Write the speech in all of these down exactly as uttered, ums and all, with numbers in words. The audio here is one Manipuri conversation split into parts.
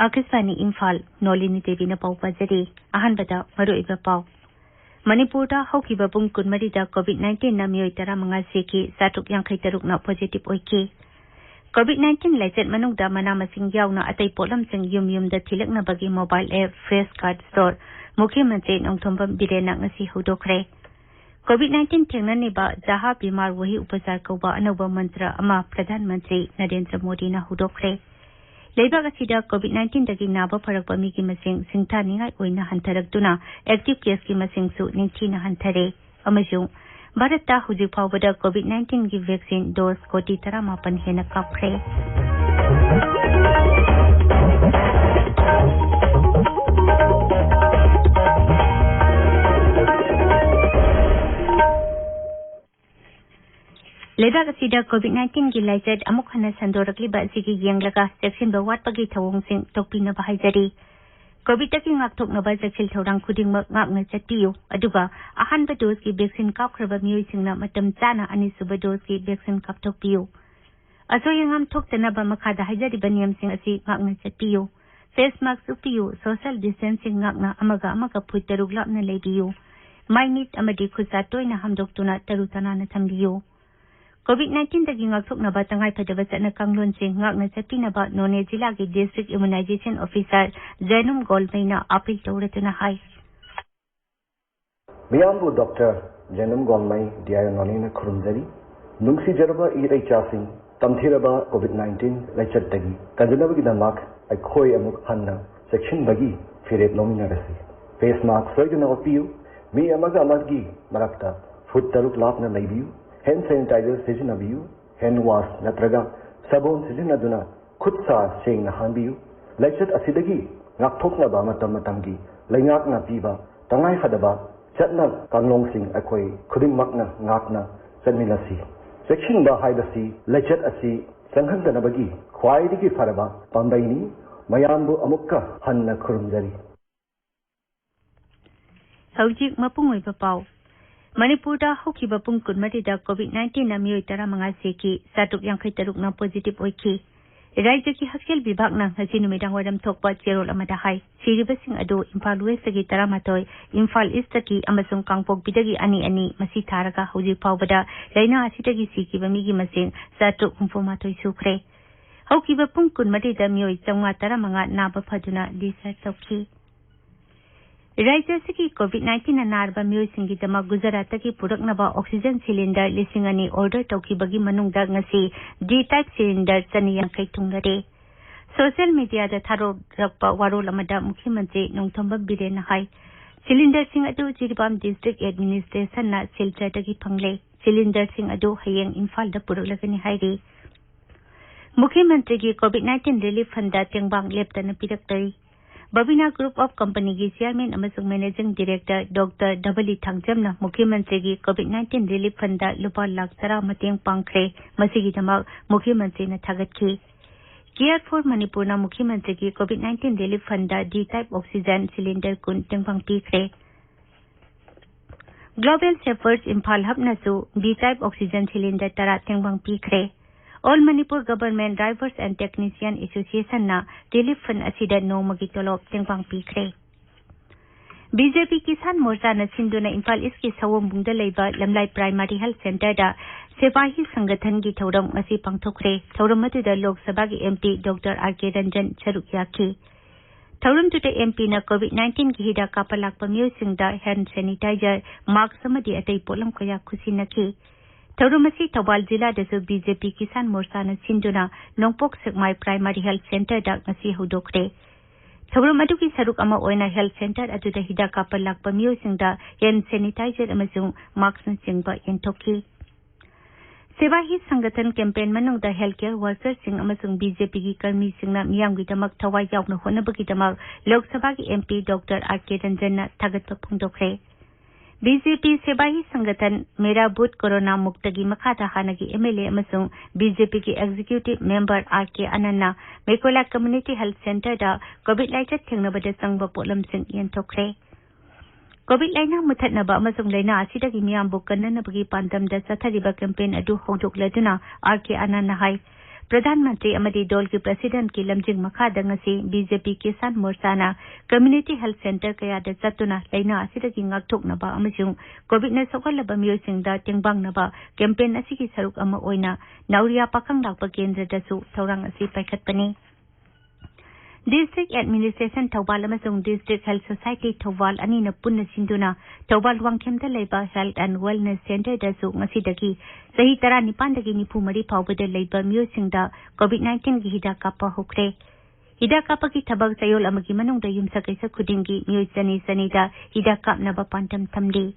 ꯑꯥꯀꯥꯁꯕꯥꯅꯤ ꯏꯝꯐꯥꯜ, ꯅꯣꯂꯤꯅꯤ ꯗꯦꯕꯤꯅ ꯄꯥꯎ ꯄꯥꯖꯔꯤ꯫ ꯑꯍꯥꯟꯕꯗ ꯃꯔꯨꯑꯣꯏꯕ ꯄꯥꯎ꯫ ꯃꯅꯤꯄꯨꯔꯗ ꯍꯧꯈꯤꯕ ꯄꯨꯡ ꯀꯨꯟꯃꯔꯤꯗ COVID nineteenꯅ ꯃꯤꯑꯣꯏ ꯇꯔꯥꯃꯉꯥ ꯁꯤꯈꯤ, ꯆꯥꯇ꯭ꯔꯨꯛ ꯌꯥꯡꯈꯩ ꯇꯔꯨꯛꯅ positive ꯑꯣꯏꯈꯤ꯫ COVID nineteen ꯂꯥꯏꯆꯠ ꯃꯅꯨꯡꯗ ꯃꯅꯥ ꯃꯁꯤꯡ ꯌꯥꯎꯅ ꯑꯇꯩ ꯄꯣꯠꯂꯝꯁꯤꯡ ꯌꯨꯝ ꯌꯨꯝꯗ ꯊꯤꯜꯂꯛꯅꯕꯒꯤ mobile app Fresh Card Store ꯃꯨꯈ꯭ꯌ ꯃꯟꯇ꯭ꯔꯤ ꯅꯣꯡꯊꯣꯝꯕꯝ ꯕꯤꯔꯦꯟꯅ ꯉꯁꯤ ꯍꯧꯗꯣꯛꯈ꯭ꯔꯦ꯫ COVID nineteen ꯊꯦꯡꯅꯅꯕ ꯖꯍꯥ ꯕꯤꯃꯥꯔ ꯋꯥꯍꯤ ꯎꯄꯆꯥꯔ ꯀꯧꯕ ꯑꯅꯧꯕ ꯃꯟꯇ꯭ꯔ ꯑꯃ ꯄ꯭ꯔꯙꯥꯟ ꯃꯟꯇ꯭ꯔꯤ ꯅꯔꯦꯟꯗ꯭ꯔ ꯃꯣꯗꯤꯅ ꯍꯧꯗꯣꯛꯈ꯭ꯔꯦ꯫ ꯂꯩꯕꯥꯛ ꯑꯁꯤꯗ COVID nineteenꯗꯒꯤ ꯅꯥꯕ ꯐꯔꯛꯄ ꯃꯤꯒꯤ ꯃꯁꯤꯡ ꯁꯤꯡꯊꯥꯅꯤꯡꯉꯥꯏ ꯑꯣꯏꯅ ꯍꯟꯊꯔꯛꯇꯨꯅ active caseꯀꯤ ꯃꯁꯤꯡꯁꯨ ꯅꯤꯡꯊꯤꯅ ꯍꯟꯊꯔꯦ꯫ ꯑꯃꯁꯨꯡ ꯚꯥꯔꯠꯇ ꯍꯧꯖꯤꯛ ꯐꯥꯎꯕꯗ COVID nineteenꯒꯤ vaccine dose ꯀꯣꯇꯤ ꯇꯔꯥꯃꯥꯄꯟ ꯍꯦꯟꯅ ꯀꯥꯞꯈ꯭ꯔꯦ꯫ ꯂꯩꯕꯥꯛ ꯑꯁꯤꯗ COVID nineteenꯒꯤ ꯂꯥꯏꯆꯠ ꯑꯃꯨꯛ ꯍꯟꯅ ꯁꯟꯗꯣꯔꯛꯂꯤꯕ ꯑꯁꯤꯒꯤ ꯌꯦꯡꯂꯒ ꯆꯦꯛꯁꯤꯟꯕ ꯋꯥꯠꯄꯒꯤ ꯊꯧꯑꯣꯡꯁꯤꯡ ꯇꯣꯛꯄꯤꯅꯕ ꯍꯥꯏꯖꯔꯤ꯫ COVIDꯇꯒꯤ ꯉꯥꯛꯊꯣꯛꯅꯕ ꯆꯦꯛꯁꯤꯜ ꯊꯧꯔꯥꯡ ꯈꯨꯗꯤꯡꯃꯛ ꯉꯥꯛꯅ ꯆꯠꯄꯤꯌꯨ, ꯑꯗꯨꯒ ꯑꯍꯥꯟꯕ doseꯀꯤ vaccine ꯀꯥꯞꯈ꯭ꯔꯕ ꯃꯤꯑꯣꯏꯁꯤꯡꯅ ꯃꯇꯝ ꯆꯥꯅ ꯑꯅꯤꯁꯨꯕ doseꯀꯤ vaccine ꯀꯥꯞꯊꯣꯛꯄꯤꯌꯨ꯫ ꯑꯁꯣꯏ ꯑꯉꯥꯝ ꯊꯣꯛꯇꯅꯕ ꯃꯈꯥꯗ ꯍꯥꯏꯖꯔꯤꯕ ꯅꯤꯌꯝꯁꯤꯡ ꯑꯁꯤ ꯉꯥꯛꯅ ꯆꯠꯄꯤꯌꯨ꯫ Face mask ꯎꯞꯄꯤꯌꯨ, social distancing ꯉꯥꯛꯅ ꯑꯃꯒ ꯑꯃꯒ ꯐꯨꯠ ꯇꯔꯨꯛ ꯂꯥꯞꯅ ꯂꯩꯕꯤꯌꯨ, ꯃꯥꯏ ꯃꯤꯠ ꯑꯃꯗꯤ ꯈꯨꯠꯁꯥ ꯇꯣꯏꯅ ꯍꯥꯝꯗꯣꯛꯇꯨꯅ ꯇꯔꯨ ꯇꯅꯥꯟꯅ ꯊꯝꯕꯤꯌꯨ꯫ COVID nineteenꯗꯒꯤ ꯉꯥꯛꯊꯣꯛꯅꯕ ꯇꯉꯥꯏꯐꯗꯕ ꯆꯠꯅ ꯀꯥꯡꯂꯣꯟꯁꯤꯡ ꯉꯥꯛꯅ ꯆꯠꯄꯤꯅꯕ ꯅꯣꯅꯦ ꯖꯤꯂꯥꯒꯤ District Immunization Officer ꯖꯦꯅꯨꯝ ꯒꯣꯜꯃꯩꯅ ꯑꯥꯄꯤꯜ ꯇꯧꯔꯗꯨꯅ ꯍꯥꯏ꯫ ꯃꯤꯌꯥꯝꯕꯨ ꯗꯣꯛꯇꯔ ꯖꯦꯅꯨꯝ ꯒꯣꯜꯃꯩ, DIO ꯅꯣꯅꯦꯅ ꯈꯨꯔꯨꯝꯖꯔꯤ꯫ ꯅꯨꯡꯁꯤꯖꯔꯕ ꯏꯔꯩꯆꯥꯁꯤꯡ, ꯇꯝꯊꯤꯔꯕ COVID nineteen ꯂꯥꯏꯆꯠꯇꯒꯤ ꯀꯟꯖꯅꯕꯒꯤꯗꯃꯛ ꯑꯩꯈꯣꯏ ꯑꯃꯨꯛ ꯍꯟꯅ ꯆꯦꯛꯁꯤꯟꯕꯒꯤ ꯐꯤꯔꯦꯞ ꯂꯧꯃꯤꯟꯅꯔꯁꯤ꯫ Face mask ꯁꯣꯏꯗꯅ ꯎꯞꯄꯤꯌꯨ꯫ ꯃꯤ ꯑꯃꯒ ꯑꯃꯒꯤ ꯃꯔꯛꯇ ꯐꯨꯠ ꯇꯔꯨꯛ ꯂꯥꯞꯅ ꯂꯩꯕꯤꯌꯨ꯫ Hand sanitizer ꯁꯤꯖꯤꯟꯅꯕꯤꯌꯨ꯫ Hand wash ꯅꯠꯇ꯭ꯔꯒ ꯁꯥꯕꯣꯟ ꯁꯤꯖꯤꯟꯅꯗꯨꯅ ꯈꯨꯠ ꯁꯥ ꯁꯦꯡꯅ ꯍꯥꯝꯕꯤꯌꯨ꯫ ꯂꯥꯏꯆꯠ ꯑꯁꯤꯗꯒꯤ ꯉꯥꯛꯊꯣꯛꯅꯕ ꯃꯇꯝ ꯃꯇꯝꯒꯤ ꯂꯩꯉꯥꯛꯅ ꯄꯤꯕ ꯇꯉꯥꯏ ꯐꯗꯕ ꯆꯠꯅ ꯀꯥꯡꯂꯣꯟꯁꯤꯡ ꯑꯩꯈꯣꯏ ꯈꯨꯗꯤꯡꯃꯛꯅ ꯉꯥꯛꯅ ꯆꯠꯃꯤꯟꯅꯁꯤ꯫ ꯆꯦꯛꯁꯤꯟꯕ ꯍꯥꯏꯕꯁꯤ ꯂꯥꯏꯆꯠ ꯑꯁꯤ ꯆꯪꯍꯟꯗꯅꯕꯒꯤ ꯈ꯭ꯋꯥꯏꯗꯒꯤ ꯐꯔꯕ ꯄꯥꯝꯕꯩꯅꯤ꯫ ꯃꯌꯥꯝꯕꯨ ꯑꯃꯨꯛꯀ ꯍꯟꯅ ꯈꯨꯔꯨꯝꯖꯔꯤ꯫ ꯍꯧꯖꯤꯛ ꯃꯄꯨꯡ ꯑꯣꯏꯕ ꯄꯥꯎ꯫ ꯃꯅꯤꯄꯨꯔꯗ ꯍꯧꯈꯤꯕ ꯄꯨꯡ ꯀꯨꯟꯃꯔꯤꯗ COVID nineteenꯅ ꯃꯤꯑꯣꯏ ꯇꯔꯥꯃꯉꯥ ꯁꯤꯈꯤ, ꯆꯥꯇ꯭ꯔꯨꯛ ꯌꯥꯡꯈꯩ ꯇꯔꯨꯛꯅ positive ꯑꯣꯏꯈꯤ꯫ ꯔꯥꯖ꯭ꯌꯒꯤ ꯍꯛꯁꯦꯜ ꯕꯤꯚꯥꯒꯅ ꯉꯁꯤ ꯅꯨꯃꯤꯗꯥꯡꯋꯥꯏꯔꯝ ꯊꯣꯛꯄ ꯆꯦꯔꯣꯜ ꯑꯃꯗ ꯍꯥꯏ, ꯁꯤꯔꯤꯕꯁꯤꯡ ꯑꯗꯨ ꯏꯝꯐꯥꯜ ꯋꯦꯁꯇꯒꯤ ꯇꯔꯥꯃꯥꯊꯣꯏ, ꯏꯝꯐꯥꯜ ꯏꯁꯇꯒꯤ ꯑꯃꯁꯨꯡ ꯀꯥꯡꯄꯣꯛꯄꯤꯗꯒꯤ ꯑꯅꯤ ꯑꯅꯤ, ꯃꯁꯤ ꯊꯥꯔꯒ ꯍꯧꯖꯤꯛ ꯐꯥꯎꯕꯗ ꯂꯥꯏꯅꯥ ꯑꯁꯤꯗꯒꯤ ꯁꯤꯈꯤꯕ ꯃꯤꯒꯤ ꯃꯁꯤꯡ ꯆꯥꯇ꯭ꯔꯨꯛ ꯍꯨꯝꯐꯨ ꯃꯥꯊꯣꯏ ꯁꯨꯈ꯭ꯔꯦ꯫ ꯍꯧꯈꯤꯕ ꯄꯨꯡ ꯀꯨꯟꯃꯔꯤꯗ ꯃꯤꯑꯣꯏ ꯆꯥꯝꯃꯉꯥ ꯇꯔꯥꯃꯉꯥ ꯅꯥꯕ ꯐꯗꯨꯅ discharge ꯇꯧꯈꯤ꯫ ꯔꯥꯖ꯭ꯌ ꯑꯁꯤꯒꯤ COVID nineteen ꯅ ꯅꯥꯔꯕ ꯃꯤꯑꯣꯏꯁꯤꯡꯒꯤꯗꯃꯛ ꯒꯨꯖꯔꯥꯠꯇꯒꯤ ꯄꯨꯔꯛꯅꯕ oxygen cylinder ꯂꯤꯁꯤꯡ ꯑꯅꯤ order ꯇꯧꯈꯤꯕꯒꯤ ꯃꯅꯨꯡꯗ ꯉꯁꯤ D type cylinder ꯆꯅꯤ ꯌꯥꯡꯈꯩ ꯊꯨꯡꯂꯔꯦ꯫ Social media ꯗ ꯊꯥꯗꯣꯔꯛꯄ ꯋꯥꯔꯣꯜ ꯑꯃꯗ ꯃꯨꯈ꯭ꯌ ꯃꯟꯇ꯭ꯔꯤ ꯅꯣꯡꯊꯣꯝꯕꯝ ꯕꯤꯔꯦꯟꯅ ꯍꯥꯏ, cylinder ꯁꯤꯡ ꯑꯗꯨ ꯖꯤꯔꯤꯕꯥꯝ district administration ꯅ ꯁꯤꯜꯆꯔꯗꯒꯤ ꯐꯪꯂꯦ꯫ Cylinder ꯁꯤꯡ ꯑꯗꯨ ꯍꯌꯦꯡ ꯏꯝꯐꯥꯜꯗ ꯄꯨꯔꯛꯂꯒꯅꯤ ꯍꯥꯏꯔꯤ꯫ ꯃꯨꯈ꯭ꯌ ꯃꯟꯇ꯭ꯔꯤꯒꯤ COVID nineteen relief fund ꯇꯦꯡꯕꯥꯡ ꯂꯦꯞꯇꯅ ꯄꯤꯔꯛꯇ꯭ꯔꯤ꯫ ꯕꯕꯤꯅꯥ Group of Company ꯒꯤ chairman ꯑꯃꯁꯨꯡ managing director Doctor ꯗꯕꯂꯤ ꯊꯥꯡꯖꯝꯅ ꯃꯨꯈ꯭ꯌ ꯃꯟꯇ꯭ꯔꯤꯒꯤ COVID nineteen relief fund ꯂꯨꯄꯥ ꯂꯥꯈ ꯇꯔꯥ ꯃꯇꯦꯡ ꯄꯥꯡꯈ꯭ꯔꯦ꯫ ꯃꯁꯤꯒꯤꯗꯃꯛ ꯃꯨꯈ꯭ꯌ ꯃꯟꯇ꯭ꯔꯤꯅ ꯊꯥꯒꯠꯈꯤ꯫ Care for Manipur ꯅ ꯃꯨꯈ꯭ꯌ ꯃꯟꯇ꯭ꯔꯤꯒꯤ COVID nineteen relief fund D type oxygen cylinder ꯀꯨꯟ ꯇꯦꯡꯕꯥꯡ ꯄꯤꯈ꯭ꯔꯦ꯫ Global Shepherds Imphal ꯍꯕꯅꯁꯨ B type oxygen cylinder ꯇꯔꯥ ꯇꯦꯡꯕꯥꯡ ꯄꯤꯈ꯭ꯔꯦ꯫ All Manipur Government Drivers and Technician Association ꯅ relief fund ꯑꯁꯤꯗ ꯅꯣꯡꯃꯒꯤ ꯇꯣꯂꯣꯞ ꯇꯦꯡꯕꯥꯡ ꯄꯤꯈ꯭ꯔꯦ꯫ BJP ꯀꯤꯁꯥꯟ ꯃꯣꯔꯆꯥꯅ ꯁꯤꯟꯗꯨꯅ ꯏꯝꯐꯥꯜ ꯏꯁꯀꯤ ꯁꯑꯣꯝꯕꯨꯡꯗ ꯂꯩꯕ ꯂꯝꯂꯥꯏ Primary Health Centre ꯗ ꯁꯦꯕꯥ ꯍꯤ ꯁꯪꯒꯊꯟꯒꯤ ꯊꯧꯔꯝ ꯉꯁꯤ ꯄꯥꯡꯊꯣꯛꯈ꯭ꯔꯦ꯫ ꯊꯧꯔꯝ ꯑꯗꯨꯗ ꯂꯣꯛ ꯁꯚꯥꯒꯤ MP Doctor R K Ranjan ꯁꯔꯨꯛ ꯌꯥꯈꯤ꯫ ꯊꯧꯔꯝꯗꯨꯗ MP ꯅ COVID nineteen ꯒꯤ ꯍꯤꯗꯥꯛ ꯀꯥꯞꯄ ꯂꯥꯛꯄ ꯃꯤꯑꯣꯏꯁꯤꯡꯗ hand sanitizer, mask ꯑꯃꯗꯤ ꯑꯇꯩ ꯄꯣꯠꯂꯝ ꯀꯌꯥ ꯈꯨꯠꯁꯤꯟꯅꯈꯤ꯫ ꯊꯧꯔꯝ ꯑꯁꯤ ꯊꯧꯕꯥꯜ ꯖꯤꯂꯥꯗꯁꯨ BJP ꯀꯤꯁꯥꯟ ꯃꯣꯔꯆꯥꯅ ꯁꯤꯟꯗꯨꯅ ꯅꯣꯡꯄꯣꯛ ꯁꯦꯛꯃꯥꯏ Primary Health Centre ꯗ ꯉꯁꯤ ꯍꯧꯗꯣꯛꯈ꯭ꯔꯦ꯫ ꯊꯧꯔꯝ ꯑꯗꯨꯒꯤ ꯁꯔꯨꯛ ꯑꯃ ꯑꯣꯏꯅ health centre ꯑꯗꯨꯗ ꯍꯤꯗꯥꯛ ꯀꯥꯞꯄ ꯂꯥꯛꯄ ꯃꯤꯑꯣꯏꯁꯤꯡꯗ hand sanitizer ꯑꯃꯁꯨꯡ mask ꯅꯆꯤꯡꯕ ꯌꯦꯟꯊꯣꯛꯈꯤ꯫ ꯁꯦꯕꯥ ꯍꯤ ꯁꯪꯒꯊꯟ campaign ꯃꯅꯨꯡꯗ health care worker ꯁꯤꯡ ꯑꯃꯁꯨꯡ BJP ꯒꯤ ꯀꯔꯃꯤꯁꯤꯡꯅ ꯃꯤꯌꯥꯝꯒꯤꯗꯃꯛ ꯊꯋꯥꯏ ꯌꯥꯎꯅ ꯍꯣꯠꯅꯕꯒꯤꯗꯃꯛ ꯂꯣꯛ ꯁꯚꯥꯒꯤ MP Doctor R K ꯔꯟꯖꯟꯅ ꯊꯥꯒꯠꯄ ꯐꯣꯡꯗꯣꯛꯈ꯭ꯔꯦ꯫ BJP ꯁꯦꯕꯥ ꯍꯤ ꯁꯪꯒꯊꯟ ꯃꯦꯔꯥ ꯕꯨꯊ ꯀꯣꯔꯣꯅꯥ ꯃꯨꯛꯇꯒꯤ ꯃꯈꯥꯗ ꯍꯥꯟꯅꯒꯤ MLA ꯑꯃꯁꯨꯡ BJP ꯒꯤ executive member R K ꯑꯅꯟꯅ ꯃꯦꯀꯣꯂꯥ Community Health Centre ꯗ COVID ꯂꯥꯏꯆꯠ ꯊꯦꯡꯅꯕꯗ ꯆꯪꯕ ꯄꯣꯠꯂꯝꯁꯤꯡ ꯌꯦꯟꯊꯣꯛꯈ꯭ꯔꯦ꯫ COVID ꯂꯥꯏꯅꯥ ꯃꯨꯊꯠꯅꯕ ꯑꯃꯁꯨꯡ ꯂꯥꯏꯅꯥ ꯑꯁꯤꯗꯒꯤ ꯃꯤꯌꯥꯝꯕꯨ ꯀꯟꯅꯅꯕꯒꯤ ꯄꯥꯟꯗꯝꯗ ꯆꯠꯊꯔꯤꯕ campaign ꯑꯗꯨ ꯍꯧꯗꯣꯛꯂꯗꯨꯅ R K ꯑꯅꯟꯅ ꯍꯥꯏ, ꯄ꯭ꯔꯙꯥꯟ ꯃꯟꯇ꯭ꯔꯤ ꯑꯃꯗꯤ ꯗꯣꯜꯒꯤ ꯄ꯭ꯔꯁꯤꯗꯦꯟꯠꯀꯤ ꯂꯝꯖꯤꯡ ꯃꯈꯥꯗ ꯉꯁꯤ ꯕꯤ ꯖꯦ ꯄꯤ ꯀꯤꯁꯥꯟ ꯃꯣꯔꯆꯥꯅ ꯀꯝꯃ꯭ꯌꯨꯅꯤꯇꯤ ꯍꯦꯜꯊ ꯁꯦꯟꯇꯔ ꯀꯌꯥꯗ ꯆꯠꯇꯨꯅ ꯂꯥꯏꯅꯥ ꯑꯁꯤꯗꯒꯤ ꯉꯥꯛꯊꯣꯛꯅꯕ ꯑꯃꯁꯨꯡ ꯀꯣꯚꯤꯗꯅ ꯁꯣꯛꯍꯜꯂꯕ ꯃꯤꯑꯣꯏꯁꯤꯡꯗ ꯇꯦꯡꯕꯥꯡꯅꯕ ꯀꯦꯝꯄꯦꯟ ꯑꯁꯤꯒꯤ ꯁꯔꯨꯛ ꯑꯃ ꯑꯣꯏꯅ ꯅꯥꯎꯔꯤꯌꯥ ꯄꯥꯈꯪ ꯂꯥꯛꯄ ꯀꯦꯟꯗ꯭ꯔꯗꯁꯨ ꯊꯧꯔꯥꯡ ꯑꯁꯤ ꯄꯥꯏꯈꯠꯄꯅꯤ꯫ ꯗꯤꯁꯇ꯭ꯔꯤꯛ ꯑꯦꯗꯃꯤꯅꯤꯁꯇ꯭ꯔꯦꯁꯟ ꯊꯧꯕꯥꯜ ꯑꯃꯁꯨꯡ ꯗꯤꯁꯇ꯭ꯔꯤꯛ ꯍꯦꯜꯊ ꯁꯣꯁꯥꯏꯇꯤ ꯊꯧꯕꯥꯜ ꯑꯅꯤꯅ ꯄꯨꯟꯅ ꯁꯤꯟꯗꯨꯅ ꯊꯧꯕꯥꯜ ꯋꯥꯡꯈꯦꯝꯗ ꯂꯩꯕ ꯍꯦꯜꯊ ꯑꯦꯟ ꯋꯦꯜꯅꯦꯁ ꯁꯦꯟꯇꯔꯗꯁꯨ ꯉꯁꯤꯗꯒꯤ ꯆꯍꯤ ꯇꯔꯥꯅꯤꯄꯥꯟꯗꯒꯤ ꯅꯤꯐꯨ ꯃꯔꯤ ꯐꯥꯎꯕꯗ ꯂꯩꯕ ꯃꯤꯑꯣꯏꯁꯤꯡꯗ ꯀꯣꯚꯤꯗ ꯅꯥꯏꯟꯇꯤꯟꯒꯤ ꯍꯤꯗꯥꯛ ꯀꯥꯞꯄ ꯍꯧꯈ꯭ꯔꯦ꯫ ꯍꯤꯗꯥꯛ ꯀꯥꯞꯄꯒꯤ ꯊꯕꯛ ꯆꯌꯣꯜ ꯑꯃꯒꯤ ꯃꯅꯨꯡꯗ ꯌꯨꯝꯁꯀꯩꯁ ꯈꯨꯗꯤꯡꯒꯤ ꯃꯤꯑꯣꯏ ꯆꯅꯤ ꯆꯅꯤꯗ ꯍꯤꯗꯥꯛ ꯀꯥꯞꯅꯕ ꯄꯥꯟꯗꯝ ꯊꯝꯂꯤ꯫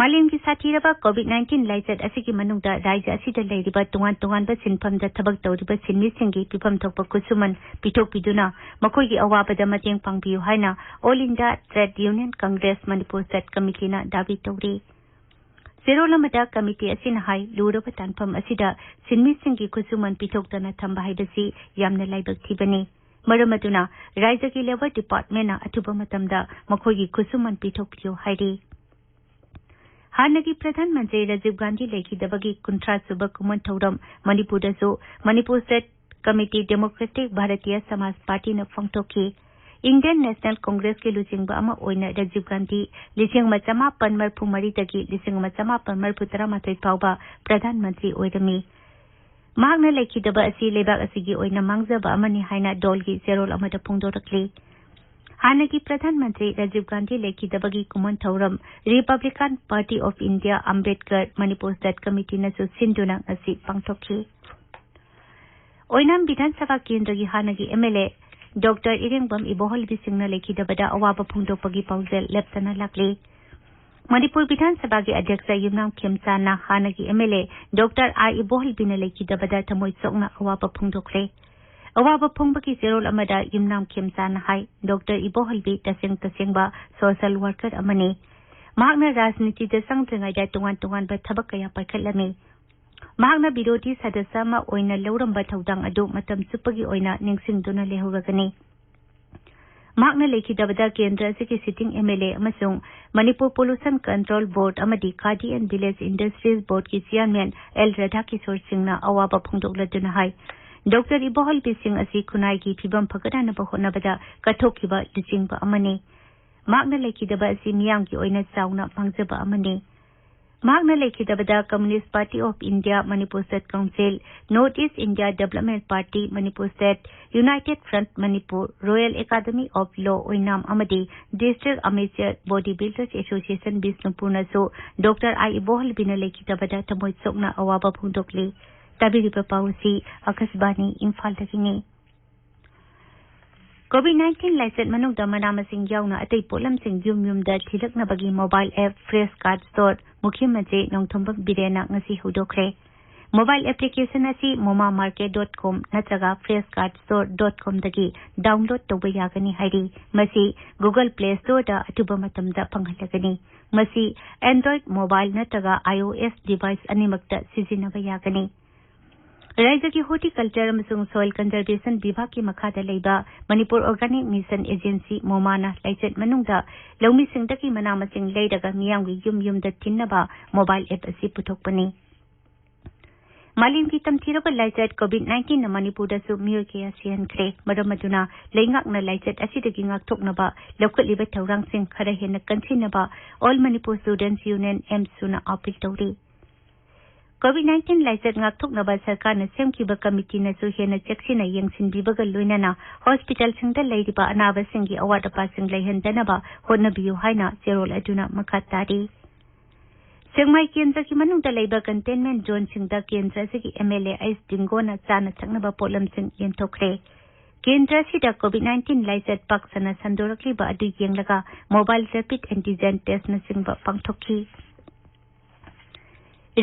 ꯃꯥꯂꯦꯝꯒꯤ ꯁꯥꯊꯤꯔꯕ ꯀꯣꯚꯤꯗ ꯅꯥꯏꯟꯇꯤꯟ ꯂꯥꯏꯆꯠ ꯑꯁꯤꯒꯤ ꯃꯅꯨꯡꯗ ꯔꯥꯖ꯭ꯌ ꯑꯁꯤꯗ ꯂꯩꯔꯤꯕ ꯇꯣꯉꯥꯟ ꯇꯣꯉꯥꯟꯕ ꯁꯤꯟꯐꯝꯗ ꯊꯕꯛ ꯇꯧꯔꯤꯕ ꯁꯤꯟꯃꯤꯁꯤꯡꯒꯤ ꯄꯤꯐꯝ ꯊꯣꯛꯄ ꯈꯨꯠꯁꯨꯃꯟ ꯄꯤꯊꯣꯛꯄꯤꯗꯨꯅ ꯃꯈꯣꯏꯒꯤ ꯑꯋꯥꯕꯗ ꯃꯇꯦꯡ ꯄꯥꯡꯕꯤꯌꯨ ꯍꯥꯏꯅ all India trade union Congress Manipur state ꯀꯃꯤꯇꯤꯅ ꯗꯥꯕꯤ ꯇꯧꯔꯤ꯫ ꯆꯦꯔꯣꯜ ꯑꯃꯗ ꯀꯃꯤꯇꯤ ꯑꯁꯤꯅ ꯍꯥꯏ, ꯂꯨꯔꯕ ꯇꯥꯟꯐꯝ ꯑꯁꯤꯗ ꯁꯤꯟꯃꯤꯁꯤꯡꯒꯤ ꯈꯨꯠꯁꯨꯃꯟ ꯄꯤꯊꯣꯛꯇꯅ ꯊꯝꯕ ꯍꯥꯏꯕꯁꯤ ꯌꯥꯝꯅ ꯂꯥꯏꯕꯛ ꯊꯤꯕꯅꯤ꯫ ꯃꯔꯝ ꯑꯗꯨꯅ ꯔꯥꯖ꯭ꯌꯒꯤ ꯂꯦꯕꯔ ꯗꯤꯄꯥꯔꯠꯃꯦꯟꯅ ꯑꯊꯨꯕ ꯃꯇꯝꯗ ꯃꯈꯣꯏꯒꯤ ꯈꯨꯠꯁꯨꯃꯟ ꯄꯤꯊꯣꯛꯄꯤꯌꯨ ꯍꯥꯏꯔꯤ꯫ ꯍꯥꯟꯅꯒꯤ ꯄ꯭ꯔꯙꯥꯟ ꯃꯟꯇ꯭ꯔꯤ ꯔꯥꯖꯤꯕ ꯒꯥꯟꯙꯤ ꯂꯩꯈꯤꯗꯕꯒꯤ ꯀꯨꯟꯊ꯭ꯔꯥ ꯁꯨꯕ ꯀꯨꯝꯑꯣꯟ ꯊꯧꯔꯝ ꯃꯅꯤꯄꯨꯔꯗꯁꯨ Manipur state committee democratic Bharatiya ꯁꯃꯥꯖ ꯄꯥꯔꯇꯤꯅ ꯄꯥꯡꯊꯣꯛꯈꯤ꯫ ꯏꯟꯗꯤꯌꯟ ꯅꯦꯁꯅꯦꯜ ꯀꯣꯡꯒ꯭ꯔꯦꯁꯀꯤ ꯂꯨꯆꯤꯡꯕ ꯑꯃ ꯑꯣꯏꯅ ꯔꯥꯖꯤꯕ ꯒꯥꯟꯙꯤ ꯂꯤꯁꯤꯡ ꯑꯃ ꯆꯃꯥꯄꯟ ꯃꯔꯤꯐꯨ ꯃꯔꯤꯗꯒꯤ ꯂꯤꯁꯤꯡ ꯑꯃ ꯆꯃꯥꯄꯟ ꯃꯔꯤꯐꯨ ꯇꯔꯥꯃꯥꯊꯣꯏ ꯐꯥꯎꯕ ꯄ꯭ꯔꯙꯥꯟ ꯃꯟꯇ꯭ꯔꯤ ꯑꯣꯏꯔꯝꯃꯤ꯫ ꯃꯍꯥꯛꯅ ꯂꯩꯈꯤꯗꯕ ꯑꯁꯤ ꯂꯩꯕꯥꯛ ꯑꯁꯤꯒꯤ ꯑꯣꯏꯅ ꯃꯥꯡꯖꯕ ꯑꯃꯅꯤ ꯍꯥꯏꯅ ꯗꯣꯜꯒꯤ ꯆꯦꯔꯣꯜ ꯑꯃꯗ ꯐꯣꯡꯗꯣꯔꯛꯂꯤ꯫ ꯍꯥꯟꯅꯒꯤ ꯄ꯭ꯔꯙꯥꯟ ꯃꯟꯇ꯭ꯔꯤ ꯔꯥꯖꯤꯕ ꯒꯥꯟꯙꯤ ꯂꯩꯈꯤꯗꯕꯒꯤ ꯀꯨꯝꯑꯣꯟ ꯊꯧꯔꯝ republican party of India Ambedkar Manipur state ꯀꯃꯤꯇꯤꯅꯁꯨ ꯁꯤꯟꯗꯨꯅ ꯉꯁꯤ ꯄꯥꯡꯊꯣꯛꯈꯤ꯫ ꯑꯣꯏꯅꯥꯝ ꯕꯤꯙꯥꯟ ꯁꯚꯥ ꯀꯦꯟꯗ꯭ꯔꯒꯤ ꯍꯥꯟꯅꯒꯤ M L A doctor Irengbam Ibohalbi ꯁꯤꯡꯅ ꯂꯩꯈꯤꯗꯕꯗ ꯑꯋꯥꯕ ꯐꯣꯡꯗꯣꯛꯄꯒꯤ ꯄꯥꯎꯖꯦꯜ ꯂꯦꯞꯇꯅ ꯂꯥꯛꯂꯤ꯫ ꯃꯅꯤꯄꯨꯔ ꯕꯤꯙꯥꯟ ꯁꯚꯥꯒꯤ ꯑꯗ꯭ꯌꯛꯁ ꯌꯨꯝꯅꯥꯝ ꯈꯦꯝꯆꯥꯟꯅ ꯍꯥꯟꯅꯒꯤ ꯑꯦꯝ ꯑꯦꯜ ꯑꯦ ꯗꯣꯛꯇꯔ ꯑꯥ ꯏꯕꯣꯍꯜꯕꯤꯅ ꯂꯩꯈꯤꯗꯕꯗ ꯊꯃꯣꯏ ꯁꯣꯛꯅ ꯑꯋꯥꯕ ꯐꯣꯡꯗꯣꯛꯈ꯭ꯔꯦ꯫ ꯑꯋꯥꯕ ꯐꯣꯡꯕꯒꯤ ꯆꯦꯔꯣꯜ ꯑꯃꯗ ꯌꯨꯝꯅꯥꯝ ꯈꯦꯝꯆꯥꯟꯅ ꯍꯥꯏ, ꯗꯣꯛꯇꯔ ꯏꯕꯣꯍꯜꯕꯤ ꯇꯁꯦꯡ ꯇꯁꯦꯡꯕ ꯁꯣꯁꯦꯜ ꯋꯥꯔꯀꯔ ꯑꯃꯅꯤ꯫ ꯃꯍꯥꯛꯅ ꯔꯥꯖꯅꯤꯇꯤꯗ ꯆꯪꯗ꯭ꯔꯤꯉꯩꯗ ꯇꯣꯉꯥꯟ ꯇꯣꯉꯥꯟꯕ ꯊꯕꯛ ꯀꯌꯥ ꯄꯥꯏꯈꯠꯂꯝꯃꯤ꯫ ꯃꯍꯥꯛꯅ ꯕꯤꯔꯣꯙꯤ ꯁꯗꯁ꯭ꯌ ꯑꯃ ꯑꯣꯏꯅ ꯂꯧꯔꯝꯕ ꯊꯧꯗꯥꯡ ꯑꯗꯨ ꯃꯇꯝ ꯆꯨꯞꯄꯒꯤ ꯑꯣꯏꯅ ꯅꯤꯡꯁꯤꯡꯗꯨꯅ ꯂꯩꯍꯧꯔꯒꯅꯤ꯫ ꯃꯍꯥꯛꯅ ꯂꯩꯈꯤꯗꯕꯗ ꯀꯦꯟꯗ꯭ꯔ ꯑꯁꯤꯒꯤ sitting M L A ꯑꯃꯁꯨꯡ ꯃꯅꯤꯄꯨꯔ Pollution Control Board ꯑꯃꯗꯤ Khadi and Village Industries Boardꯀꯤ chairman ꯑꯦꯜ ꯔꯥꯙꯥꯀꯤꯁꯣꯔ ꯁꯤꯡꯅ ꯑꯋꯥꯕ ꯐꯣꯡꯗꯣꯛꯂꯗꯨꯅ ꯍꯥꯏ, ꯗꯣꯛꯇꯔ ꯏꯕꯣꯍꯜꯕꯤ ꯁꯤꯡ ꯑꯁꯤ ꯈꯨꯟꯅꯥꯏꯒꯤ ꯐꯤꯕꯝ ꯐꯒꯠꯍꯟꯅꯕ ꯍꯣꯠꯅꯕꯗ ꯀꯠꯊꯣꯛꯈꯤꯕ ꯂꯨꯆꯤꯡꯕ ꯑꯃꯅꯤ꯫ ꯃꯍꯥꯛꯅ ꯂꯩꯈꯤꯗꯕ ꯑꯁꯤ ꯃꯤꯌꯥꯝꯒꯤ ꯑꯣꯏꯅ ꯆꯥꯎꯅ ꯃꯥꯡꯖꯕ ꯑꯃꯅꯤ꯫ ꯃꯍꯥꯛꯅ ꯂꯩꯈꯤꯗꯕꯗ Communist Party of India Manipur State Council, North East India Development Party Manipur State, United Front Manipur, Royal Academy of Law ꯑꯣꯏꯅꯥꯝ ꯑꯃꯗꯤ District Amateur Body Builders Association ꯕꯤꯁꯅꯨꯄꯨꯔꯅꯁꯨ ꯗꯣꯛꯇꯔ ꯑꯥꯏ ꯏꯕꯣꯍꯜꯕꯤꯅ ꯂꯩꯈꯤꯗꯕꯗ ꯊꯃꯣꯏ ꯁꯣꯛꯅ ꯑꯋꯥꯕ ꯐꯣꯡꯗꯣꯛꯂꯤ꯫ ꯇꯥꯕꯤꯔꯤꯕ ꯄꯥꯎ ꯑꯁꯤ ꯑꯥꯀꯥꯁꯕꯥꯅꯤ ꯏꯝꯐꯥꯜꯗꯒꯤꯅꯤ꯫ COVID nineteen ꯂꯥꯏꯆꯠ ꯃꯅꯨꯡꯗ ꯃꯅꯥ ꯃꯁꯤꯡ ꯌꯥꯎꯅ ꯑꯇꯩ ꯄꯣꯠꯂꯝꯁꯤꯡ ꯌꯨꯝ ꯌꯨꯝꯗ ꯊꯤꯜꯂꯛꯅꯕꯒꯤ mobile app Fresh Card Store ꯃꯨꯈ꯭ꯌ ꯃꯟꯇ꯭ꯔꯤ ꯅꯣꯡꯊꯣꯝꯕꯝ ꯕꯤꯔꯦꯟꯅ ꯉꯁꯤ ꯍꯧꯗꯣꯛꯈ꯭ꯔꯦ꯫ Mobile application ꯑꯁꯤ moma market dot com ꯅꯠꯇ꯭ꯔꯒ fresh card store dot com ꯗꯒꯤ download ꯇꯧꯕ ꯌꯥꯒꯅꯤ ꯍꯥꯏꯔꯤ꯫ ꯃꯁꯤ Google Play Store ꯗ ꯑꯊꯨꯕ ꯃꯇꯝꯗ ꯐꯪꯍꯜꯂꯒꯅꯤ꯫ ꯃꯁꯤ Android mobile ꯅꯠꯇ꯭ꯔꯒ I O S device ꯑꯅꯤꯃꯛꯇ ꯁꯤꯖꯤꯟꯅꯕ ꯌꯥꯒꯅꯤ꯫ ꯔꯥꯖ꯭ꯌꯒꯤ Horticulture ꯑꯃꯁꯨꯡ Soil Conservation ꯕꯤꯚꯥꯒꯀꯤ ꯃꯈꯥꯗ ꯂꯩꯕ Manipur Organic Mission Agency, ꯃꯣꯃꯥꯅ ꯂꯥꯏꯆꯠ ꯃꯅꯨꯡꯗ ꯂꯧꯃꯤꯁꯤꯡꯗꯒꯤ ꯃꯅꯥ ꯃꯁꯤꯡ ꯂꯩꯔꯒ ꯃꯤꯌꯥꯝꯒꯤ ꯌꯨꯝ ꯌꯨꯝꯗ ꯊꯤꯟꯅꯕ mobile app ꯑꯁꯤ ꯄꯨꯊꯣꯛꯄꯅꯤ꯫ ꯃꯥꯂꯦꯝꯒꯤ ꯇꯝꯊꯤꯔꯕ ꯂꯥꯏꯆꯠ COVID nineteen ꯅ ꯃꯅꯤꯄꯨꯔꯗꯁꯨ ꯃꯤꯑꯣꯏ ꯀꯌꯥ ꯁꯤꯍꯟꯈ꯭ꯔꯦ꯫ ꯃꯔꯝ ꯑꯗꯨꯅ ꯂꯩꯉꯥꯛꯅ ꯂꯥꯏꯆꯠ ꯑꯁꯤꯗꯒꯤ ꯉꯥꯛꯊꯣꯛꯅꯕ ꯂꯧꯈꯠꯂꯤꯕ ꯊꯧꯔꯥꯡꯁꯤꯡ ꯈꯔ ꯍꯦꯟꯅ ꯀꯟꯁꯤꯟꯅꯕ All Manipur Students Union, ꯑꯦꯝꯁꯨꯅ appeal ꯇꯧꯔꯤ꯫ COVID nineteen ꯂꯥꯏꯆꯠ ꯉꯥꯛꯊꯣꯛꯅꯕ ꯁꯔꯀꯥꯔꯅ ꯁꯦꯝꯈꯤꯕ ꯀꯃꯤꯇꯤꯅꯁꯨ ꯍꯦꯟꯅ ꯆꯦꯛꯁꯤꯟꯅ ꯌꯦꯡꯁꯤꯟꯕꯤꯕꯒ ꯂꯣꯏꯅꯅ hospital ꯁꯤꯡꯗ ꯂꯩꯔꯤꯕ ꯑꯅꯥꯕꯁꯤꯡꯒꯤ ꯑꯋꯥꯠ ꯑꯄꯥꯁꯤꯡ ꯂꯩꯍꯟꯗꯅꯕ ꯍꯣꯠꯅꯕꯤꯌꯨ ꯍꯥꯏꯅ ꯆꯦꯔꯣꯜ ꯑꯗꯨꯅ ꯃꯈꯥ ꯇꯥꯔꯤ꯫ ꯁꯦꯛꯃꯥꯏ ꯀꯦꯟꯗ꯭ꯔꯒꯤ ꯃꯅꯨꯡꯗ ꯂꯩꯕ containment zone ꯁꯤꯡꯗ ꯀꯦꯟꯗ꯭ꯔ ꯑꯁꯤꯒꯤ MLA ꯑꯩꯆ ꯗꯤꯡꯒꯣꯅ ꯆꯥꯅ ꯊꯛꯅꯕ ꯄꯣꯠꯂꯝꯁꯤꯡ ꯌꯦꯟꯊꯣꯛꯈ꯭ꯔꯦ꯫ ꯀꯦꯟꯗ꯭ꯔ ꯑꯁꯤꯗ COVID nineteen ꯂꯥꯏꯆꯠ ꯄꯥꯛ ꯁꯟꯅ ꯁꯟꯗꯣꯔꯛꯂꯤꯕ ꯑꯗꯨ ꯌꯦꯡꯂꯒ mobile rapid antigen test ꯅꯆꯤꯡꯕ ꯄꯥꯡꯊꯣꯛꯈꯤ꯫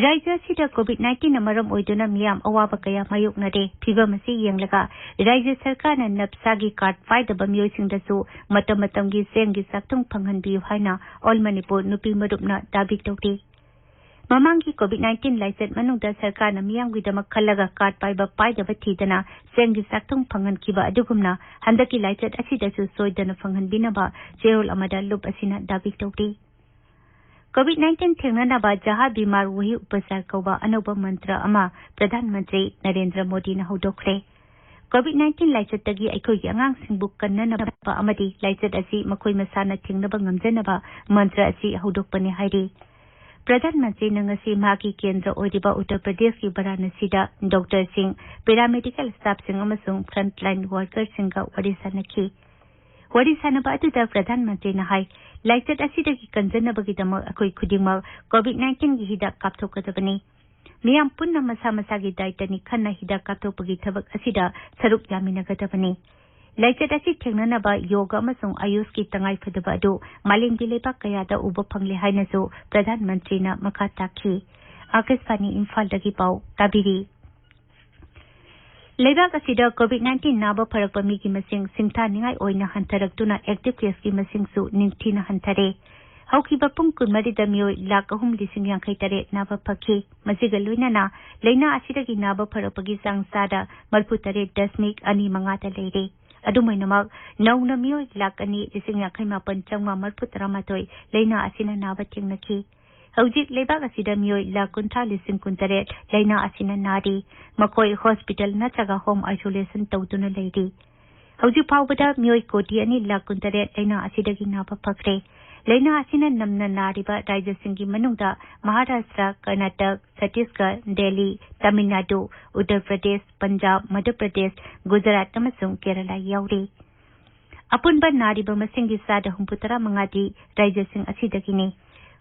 ꯔꯥꯖ꯭ꯌ ꯑꯁꯤꯗ COVID nineteen ꯅ ꯃꯔꯝ ꯑꯣꯏꯗꯨꯅ ꯃꯤꯌꯥꯝ ꯑꯋꯥꯕ ꯀꯌꯥ ꯃꯥꯌꯣꯛꯅꯔꯦ꯫ ꯐꯤꯚꯝ ꯑꯁꯤ ꯌꯦꯡꯂꯒ ꯔꯥꯖ꯭ꯌ ꯁꯔꯀꯥꯔꯅ ꯅꯞꯁꯥꯒꯤ card ꯄꯥꯏꯗꯕ ꯃꯤꯑꯣꯏꯁꯤꯡꯗꯁꯨ ꯃꯇꯝ ꯃꯇꯝꯒꯤ ꯆꯦꯡꯒꯤ ꯆꯥꯛꯊꯨꯡ ꯐꯪꯍꯟꯕꯤꯌꯨ ꯍꯥꯏꯅ All Manipur ꯅꯨꯄꯤ ꯃꯔꯨꯞꯅ ꯗꯥꯕꯤ ꯇꯧꯔꯤ꯫ ꯃꯃꯥꯡꯒꯤ COVID nineteen ꯂꯥꯏꯆꯠ ꯃꯅꯨꯡꯗ ꯁꯔꯀꯥꯔꯅ ꯃꯤꯌꯥꯝꯒꯤꯗꯃꯛ ꯈꯜꯂꯒ ꯀꯥꯔꯗ ꯄꯥꯏꯕ ꯄꯥꯏꯗꯕ ꯊꯤꯗꯅ ꯆꯦꯡꯒꯤ ꯆꯥꯛꯊꯨꯡ ꯐꯪꯍꯟꯈꯤꯕ ꯑꯗꯨꯒꯨꯝꯅ ꯍꯟꯗꯛꯀꯤ ꯂꯥꯏꯆꯠ ꯑꯁꯤꯗꯁꯨ ꯁꯣꯏꯗꯅ ꯐꯪꯍꯟꯕꯤꯅꯕ ꯆꯦꯔꯣꯜ ꯑꯃꯗ ꯂꯨꯞ ꯑꯁꯤꯅ ꯗꯥꯕꯤ ꯇꯧꯔꯤ꯫ COVID nineteen ꯊꯦꯡꯅꯅꯕ ꯖꯍꯥ ꯕꯤꯃꯥꯔ ꯋꯥꯍꯤ ꯎꯄꯆꯥꯔ ꯀꯧꯕ ꯑꯅꯧꯕ ꯃꯟꯇ꯭ꯔ ꯑꯃ ꯄ꯭ꯔꯙꯥꯟ ꯃꯟꯇ꯭ꯔꯤ ꯅꯔꯦꯟꯗ꯭ꯔ ꯃꯣꯗꯤꯅ ꯍꯧꯗꯣꯛꯈ꯭ꯔꯦ꯫ COVID nineteen ꯂꯥꯏꯆꯠꯇꯒꯤ ꯑꯩꯈꯣꯏꯒꯤ ꯑꯉꯥꯡꯁꯤꯡꯕꯨ ꯀꯟꯅꯅꯕ ꯑꯃꯗꯤ ꯂꯥꯏꯆꯠ ꯑꯁꯤ ꯃꯈꯣꯏ ꯃꯁꯥꯅ ꯊꯦꯡꯅꯕ ꯉꯝꯖꯅꯕ ꯃꯟꯇ꯭ꯔ ꯑꯁꯤ ꯍꯧꯗꯣꯛꯄꯅꯤ ꯍꯥꯏꯔꯤ꯫ ꯄ꯭ꯔꯙꯥꯟ ꯃꯟꯇ꯭ꯔꯤꯅ ꯉꯁꯤ ꯃꯍꯥꯛꯀꯤ ꯀꯦꯟꯗ꯭ꯔ ꯑꯣꯏꯔꯤꯕ ꯎꯠꯇꯔ ꯄ꯭ꯔꯗꯦꯁꯀꯤ ꯚꯥꯔꯥꯅꯥꯁꯤꯗ ꯗꯣꯛꯇꯔꯁꯤꯡ, ꯄꯦꯔꯥꯃꯦꯗꯤꯀꯦꯜ ꯁ꯭ꯇꯥꯐꯁꯤꯡ ꯑꯃꯁꯨꯡ ꯐ꯭ꯔꯟꯠꯂꯥꯏꯟ ꯋꯥꯔꯀꯔꯁꯤꯡꯒ ꯋꯥꯔꯤ ꯁꯥꯟꯅꯈꯤ꯫ ꯋꯥꯔꯤ ꯁꯥꯟꯅꯕ ꯑꯗꯨꯗ ꯄ꯭ꯔꯙꯥꯟ ꯃꯟꯇ꯭ꯔꯤꯅ ꯍꯥꯏ, ꯂꯥꯏꯆꯠ ꯑꯁꯤꯗꯒꯤ ꯀꯟꯖꯅꯕꯒꯤꯗꯃꯛ ꯑꯩꯈꯣꯏ ꯈꯨꯗꯤꯡꯃꯛ COVID nineteen ꯒꯤ ꯍꯤꯗꯥꯛ ꯀꯥꯞꯊꯣꯛꯀꯗꯕꯅꯤ꯫ ꯃꯤꯌꯥꯝ ꯄꯨꯟꯅ ꯃꯁꯥ ꯃꯁꯥꯒꯤ ꯗꯥꯏꯇꯅꯤ ꯈꯟꯅ ꯍꯤꯗꯥꯛ ꯀꯥꯞꯊꯣꯛꯄꯒꯤ ꯊꯕꯛ ꯑꯁꯤꯗ ꯁꯔꯨꯛ ꯌꯥꯃꯤꯟꯅꯒꯗꯕꯅꯤ꯫ ꯂꯥꯏꯆꯠ ꯑꯁꯤ ꯊꯦꯡꯅꯅꯕ ꯌꯣꯒ ꯑꯃꯁꯨꯡ ꯑꯌꯨꯁꯀꯤ ꯇꯉꯥꯏꯐꯗꯕ ꯑꯗꯨ ꯃꯥꯂꯦꯝꯒꯤ ꯂꯩꯕꯥꯛ ꯀꯌꯥꯗ ꯎꯕ ꯐꯪꯂꯦ ꯍꯥꯏꯅꯁꯨ ꯄ꯭ꯔꯙꯥꯟ ꯃꯟꯇ꯭ꯔꯤꯅ ꯃꯈꯥ ꯇꯥꯈꯤ꯫ ꯑꯥꯀꯥꯁꯕꯥꯅꯤ ꯏꯝꯐꯥꯜꯗꯒꯤ ꯄꯥꯎ ꯇꯥꯕꯤꯔꯤ꯫ ꯂꯩꯕꯥꯛ ꯑꯁꯤꯗ COVID nineteen ꯅꯥꯕ ꯐꯔꯛꯄ ꯃꯤꯒꯤ ꯃꯁꯤꯡ ꯁꯤꯡꯊꯥꯅꯤꯡꯉꯥꯏ ꯑꯣꯏꯅ ꯍꯟꯊꯔꯛꯇꯨꯅ ꯑꯦꯛꯇꯤꯚ ꯀꯦꯁꯀꯤ ꯃꯁꯤꯡꯁꯨ ꯅꯤꯡꯊꯤꯅ ꯍꯟꯊꯔꯦ꯫ ꯍꯧꯈꯤꯕ ꯄꯨꯡ ꯀꯨꯟꯃꯔꯤꯗ ꯃꯤꯑꯣꯏ ꯂꯥꯈ ꯑꯍꯨꯝ ꯂꯤꯁꯤꯡ ꯌꯥꯡꯈꯩ ꯇꯔꯦꯠ ꯅꯥꯕ ꯐꯈꯤ꯫ ꯃꯁꯤꯒ ꯂꯣꯏꯅꯅ ꯂꯥꯏꯅꯥ ꯑꯁꯤꯗꯒꯤ ꯅꯥꯕ ꯐꯔꯛꯄꯒꯤ ꯆꯥꯡ ꯆꯥꯗ ꯃꯔꯤꯐꯨ ꯇꯔꯦꯠ ꯗꯁꯃꯤꯛ ꯑꯅꯤ ꯃꯉꯥꯗ ꯂꯩꯔꯦ꯫ ꯑꯗꯨꯝ ꯑꯣꯏꯅꯃꯛ, ꯅꯧꯅ ꯃꯤꯑꯣꯏ ꯂꯥꯈ ꯑꯅꯤ ꯂꯤꯁꯤꯡ ꯌꯥꯡꯈꯩ ꯃꯥꯄꯟ ꯆꯥꯝꯃꯉꯥ ꯃꯔꯤꯐꯨ ꯇꯔꯥꯃꯥꯊꯣꯏ ꯂꯥꯏꯅꯥ ꯑꯁꯤꯅ ꯅꯥꯕ ꯊꯦꯡꯅꯈꯤ꯫ ꯍꯧꯖꯤꯛ ꯂꯩꯕꯥꯛ ꯑꯁꯤꯗ ꯃꯤꯑꯣꯏ ꯂꯥꯈ ꯀꯨꯟꯊ꯭ꯔꯥ ꯂꯤꯁꯤꯡ ꯀꯨꯟꯇꯔꯦꯠ ꯂꯥꯏꯅꯥ ꯑꯁꯤꯅ ꯅꯥꯔꯤ꯫ ꯃꯈꯣꯏ ꯍꯣꯁꯄꯤꯇꯥꯜ ꯅꯠꯇ꯭ꯔꯒ ꯍꯣꯝ ꯑꯥꯏꯁꯣꯂꯦꯁꯟ ꯇꯧꯗꯨꯅ ꯂꯩꯔꯤ꯫ ꯍꯧꯖꯤꯛ ꯐꯥꯎꯕꯗ ꯃꯤꯑꯣꯏ ꯀꯣꯇꯤ ꯑꯅꯤ ꯂꯥꯈ ꯀꯨꯟꯇꯔꯦꯠ ꯂꯥꯏꯅꯥ ꯑꯁꯤꯗꯒꯤ ꯅꯥꯕ ꯐꯈ꯭ꯔꯦ꯫ ꯂꯥꯏꯅꯥ ꯑꯁꯤꯅ ꯅꯝꯅ ꯅꯥꯔꯤꯕ ꯔꯥꯖ꯭ꯌꯁꯤꯡꯒꯤ ꯃꯅꯨꯡꯗ ꯃꯍꯥꯔꯥꯁꯇ꯭ꯔ, ꯀꯔꯅꯥꯇꯛ, ꯆꯇꯤꯁꯒꯔ, ꯗꯦꯜꯂꯤ, ꯇꯥꯃꯤꯜ ꯅꯥꯗꯨ, ꯎꯠꯇꯔ ꯄ꯭ꯔꯗꯦꯁ, ꯄꯟꯖꯥꯕ, ꯃꯙ꯭ꯌ ꯄ꯭ꯔꯗꯦꯁ, ꯒꯨꯖꯔꯥꯠ ꯑꯃꯁꯨꯡ ꯀꯦꯔꯂꯥ ꯌꯥꯎꯔꯤ꯫ ꯑꯄꯨꯟꯕ ꯅꯥꯔꯤꯕ ꯃꯁꯤꯡꯒꯤ ꯆꯥꯗ ꯍꯨꯝꯐꯨꯇꯔꯥ ꯃꯉꯥꯗꯤ ꯔꯥꯖ꯭ꯌꯁꯤꯡ ꯑꯁꯤꯗꯒꯤꯅꯤ꯫